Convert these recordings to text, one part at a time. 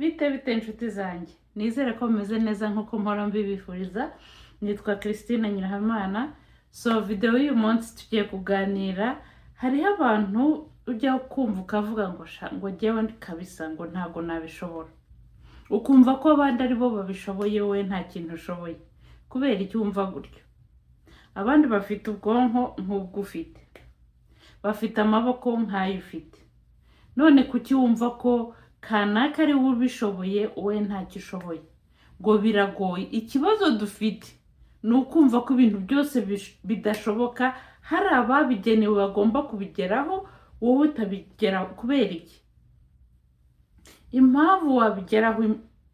Bite bite, inshuti zanjye? Nizere ko mumeze neza nk'uko mpora mbibifuriza. Nitwa Christine Nyirahamana. So, video y'uyu munsi tugiye kuganira, hariho abantu ujya kumva ukavuga ngo sha, ngo jyewe kabisa, ngo ntabwo nabishobora, ukumva ko abandi ari bo babishoboye, we nta kintu ushoboye. Kubera icyo wumva gutyo? Abandi bafite ubwonko nk'ubwo ufite, bafite amaboko nk'ayo ufite. None kuki wumva ko kanaka ari we ubishoboye, wowe ntacyo ushoboye, ngo biragoye? Ikibazo dufite ni ukumva ko ibintu byose bidashoboka, hari ababigenewe bagomba kubigeraho, wowe utabigeraho. Kubera iki? Impamvu wabigeraho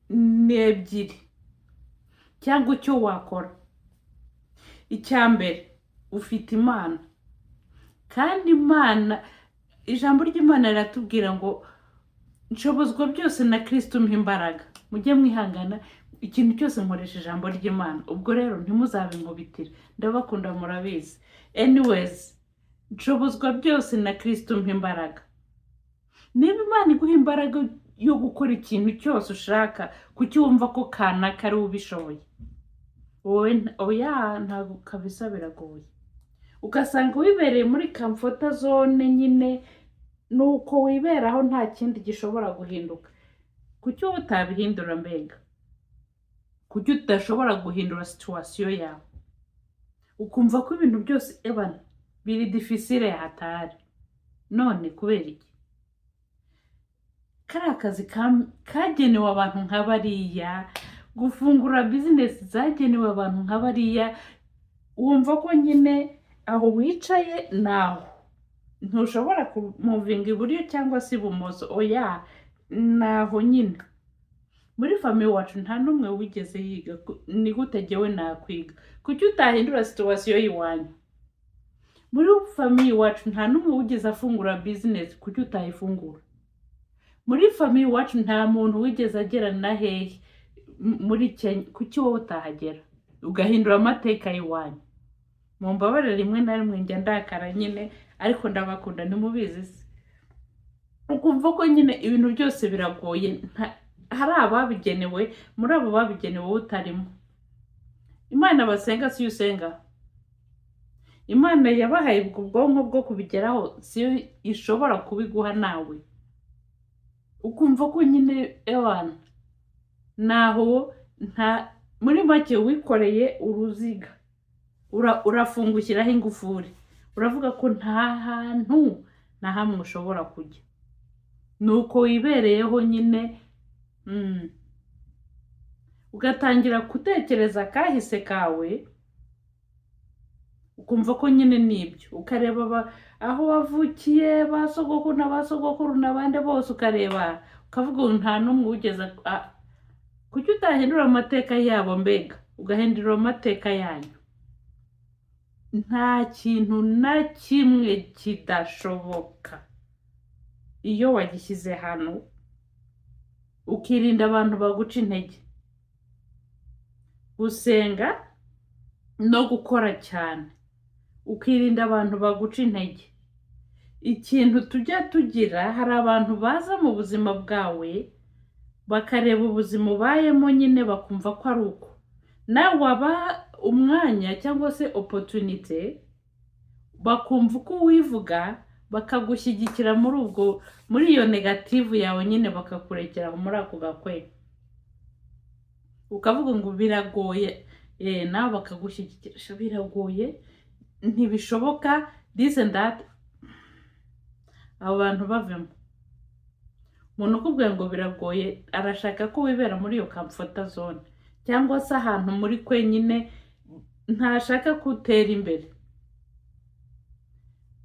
ni ebyiri, cyangwa icyo wakora. Icya mbere, ufite Imana, kandi Imana, ijambo ry'Imana riratubwira ngo nshobozwa byose na Kirisito umpa imbaraga. Mujye mwihangana, ikintu cyose nkoresha ijambo ry'Imana. Ubwo rero ntimuzabinkubitire, ndabakunda murabizi. Anyways, nshobozwa byose na Kirisito umpa imbaraga. Niba Imana iguha imbaraga yo gukora ikintu cyose ushaka, kuki wumva ko kanaka ari we ubishoboye, wowe oya? Ntabwo kabisa, biragoye. Ugasanga wibereye muri comfort zone nyine, ni uko wiberaho, nta kindi gishobora guhinduka. Kuki wowe utabihindura mbega? Kuki udashobora guhindura situation yawe? Ukumva ko ibintu byose ebana biri difficile, hatari. None kubera iki? Kariya kazi kagenewe abantu nka bariya, gufungura business zagenewe abantu nka bariya. Wumva ko nyine aho wicaye naho ntushobora kumuvinga iburyo cyangwa se ibumoso. Oya, naho nyine. Muri famille wacu nta n'umwe wigeze yiga. Ni gute jyewe nakwiga? Kuki utahindura situation y'iwanyu? Muri famille iwacu nta n'umwe wigeze afungura business. Kuki utayifungura? Muri famille iwacu nta muntu wigeze agera na hehe muri Kenya. Kuki wowe utahagera ugahindura amateka y'iwanyu? Mumbabarire, rimwe na rimwe njya ndakara nyine, ariko ndabakunda, ntimubizi se? Ukumva ko nyine ibintu byose biragoye, hari ababigenewe, muri abo babigenewe wowe utarimo. Imana basenga siyo usenga? Imana yabahaye ubwo bwonko bwo kubigeraho, siyo ishobora kubiguha nawe? Ukumva ko nyine ewana naho nta, muri make wikoreye uruziga, urafunga, ushyiraho ingufuri, uravuga ko nta hantu na hamwe ushobora kujya, ni uko wibereyeho nyine. Ugatangira gutekereza akahise kawe, ukumva ko nyine nibyo, ukareba aho wavukiye, ba sogokuru na ba sogokuru n'abandi bose, ukareba ukavuga ngo nta n'umwe wigeze kuki utahindura amateka yabo mbega, ugahindura amateka yanyu? Nta kintu na kimwe kidashoboka iyo wagishyize hano, ukirinda abantu baguca intege, gusenga no gukora cyane, ukirinda abantu baguca intege. Ikintu tujya tugira, hari abantu baza mu buzima bwawe bakareba ubuzima ubayemo nyine, bakumva ko ari uko nawe waba umwanya cyangwa se opportunité, bakumva uko wivuga, bakagushyigikira muri ubwo, muri iyo negative yawe nyine, bakakurekera muri ako gakwe, ukavuga ngo biragoye, nawe bakagushyigikira. Sha, biragoye, ntibishoboka, this and that. Abo bantu bavemo. Umuntu ukubwira ngo biragoye arashaka ko wibera muri iyo comfort zone cyangwa se ahantu muri kwenyine, ntashaka ko utera imbere.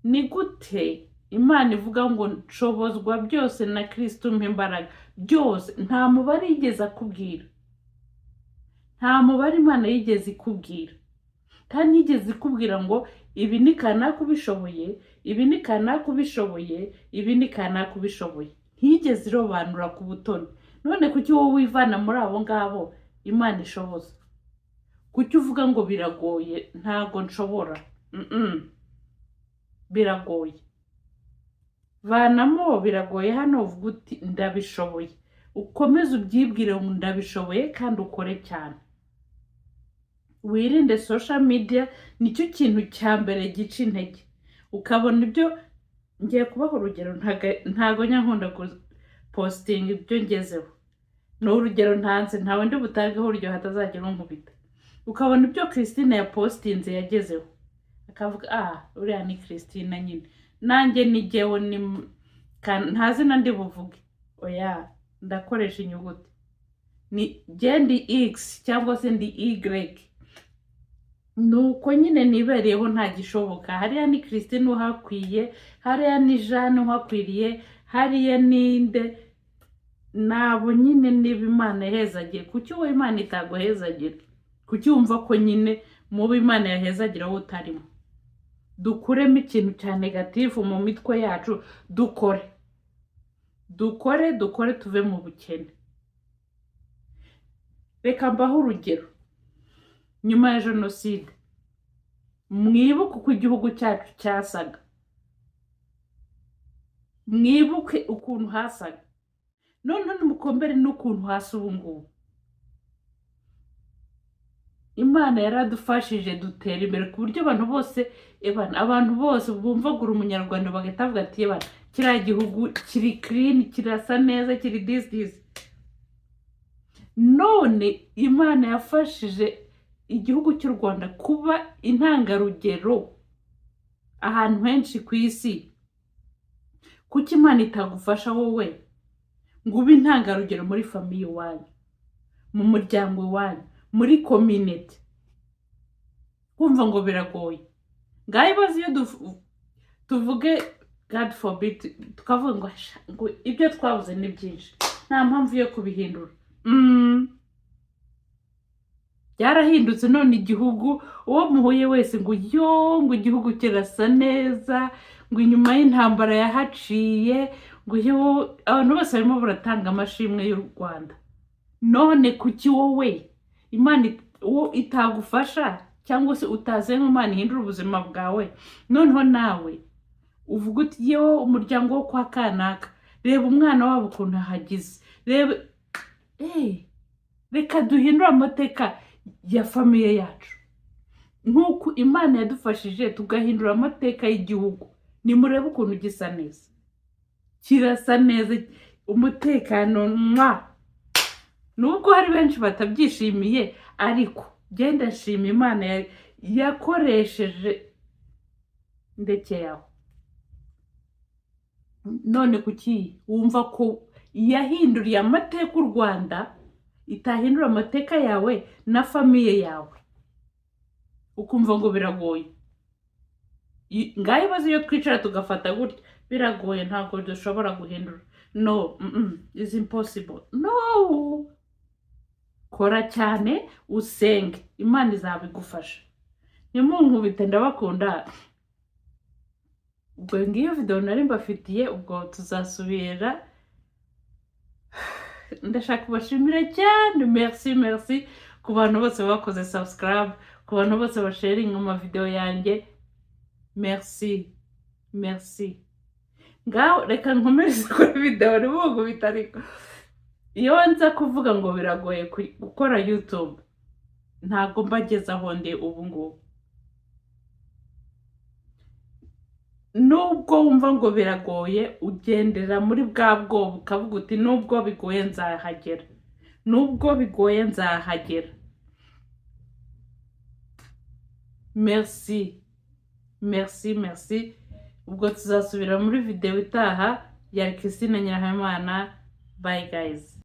Ni gute Imana ivuga ngo nshobozwa byose na Kirisito umpa imbaraga? Byose, nta mubare yigeze akubwira, nta mubare Imana yigeze ikubwira, kandi yigeze ikubwira ngo ibi ni kanaka ubishoboye, ibi ni kanaka ubishoboye, ibi ni kanaka ubishoboye. Ntiyigeze irobanura ku butoni. None kuki wowe wivana muri abo ngabo Imana ishoboza? Kuki uvuga ngo biragoye, ntabwo nshobora? Biragoye, vanamo biragoye hano, uvuga uti ndabishoboye. Ukomeze ubyibwire ngo ndabishoboye, kandi ukore cyane. Wirinde social media, nicyo kintu cya mbere gica intege. Ukabona ibyo ngiye kubaha urugero, ntago nyankunda gupostinga ibyo ngezeho, ni urugero ntanze, ntawe ndi butangeho urugero hatazagira unkubita. Ukabona ibyo Christine yapostinze yagezeho, akavuga: "Ah, uriya ni Christine nyine, nanjye ni jyewe." Ni nta zina ndi buvuge, oya, ndakoresha inyuguti, ni jye ndi X cyangwa se ndi Y, nuko nyine nibereyeho, nta gishoboka. Hariya ni Christine uhakwiye, hariya ni Jeanne uhakwiriye, hariya ninde nabo nyine. Niba Imana yahezagiye, kuki wowe Imana itaguhezagira? Kuki wumva ko nyine mubo Imana yahezagira wowe utarimo? Dukuremo ikintu cya negative mu mitwe yacu, dukore, dukore, dukore, tuve mu bukene. Reka mbahe urugero. Nyuma ya jenoside, mwibuke uko igihugu cyacu cyasaga, mwibuke ukuntu hasaga, noneho nimucompare n'ukuntu hasa ubu ngubu. Imana yaradufashije dutera imbere ku buryo abantu bose ebana, abantu bose bumvagura umunyarwanda bagahita bavuga ati: "Ebana, kiriya gihugu kiri clean, kirasa neza, kiri this this." None Imana yafashije igihugu cy'u Rwanda kuba intangarugero ahantu henshi ku isi. Kuki Imana itagufasha wowe ngo ube intangarugero muri famille iwanyu, mu muryango iwanyu, muri community? Kumva ngo biragoye, ngaho ibaze iyo tuvuge, God forbid, tukavuga ngo: "Sha, ngo ibyo twabuze ni byinshi, nta mpamvu yo kubihindura." Byarahindutse none igihugu, uwo muhuye wese ngo yo, ngo igihugu kirasa neza, ngo inyuma y'intambara yahaciye, ngo yo, abantu bose barimo baratanga amashimwe y'u Rwanda. None kuki wowe Imana uwo itagufasha, cyangwa se utasenga Imana ihindura ubuzima bwawe, noneho nawe uvuga uti: "Yo, umuryango wo kwa kanaka, reba umwana wabo ukuntu ahagize, reba." Reka duhindure amateka ya famille yacu nk'uko Imana yadufashije tugahindura amateka y'igihugu. Nimurebe ukuntu gisa neza, kirasa neza, umutekano mwa, nubwo hari benshi batabyishimiye, ariko genda shima Imana yakoresheje ndekeye aho. None kuki wumva ko yahinduriye amateka u Rwanda itahindura amateka yawe na famille yawe, ukumva ngo biragoye? Ngaho ibaze iyo twicara tugafata gutya: "Biragoye, ntabwo dushobora guhindura, no, is impossible." No, kora cyane, usenge, Imana izabigufasha. Ntimunkubite, ndabakunda. Ubwo ngiyo video nari mbafitiye, ubwo tuzasubira. Ndashaka kubashimira cyane, merci, merci ku bantu bose bakoze subscribe, ku bantu bose basharinga amavideo yanjye, merci, merci. Ngaho reka nkomereze kuri video. Ntimunkubite, ariko iyo nza kuvuga ngo biragoye gukora YouTube, ntabwo mbageze aho ndi ubu ngubu. Nubwo wumva ngo biragoye, ugendera muri bwa bwoba, ukavuga uti: "Nubwo bigoye nzahagera, nubwo bigoye nzahagera." Merci, merci, merci. Ubwo tuzasubira muri video itaha. Yari Christine Nyirahabimana. Bye guys.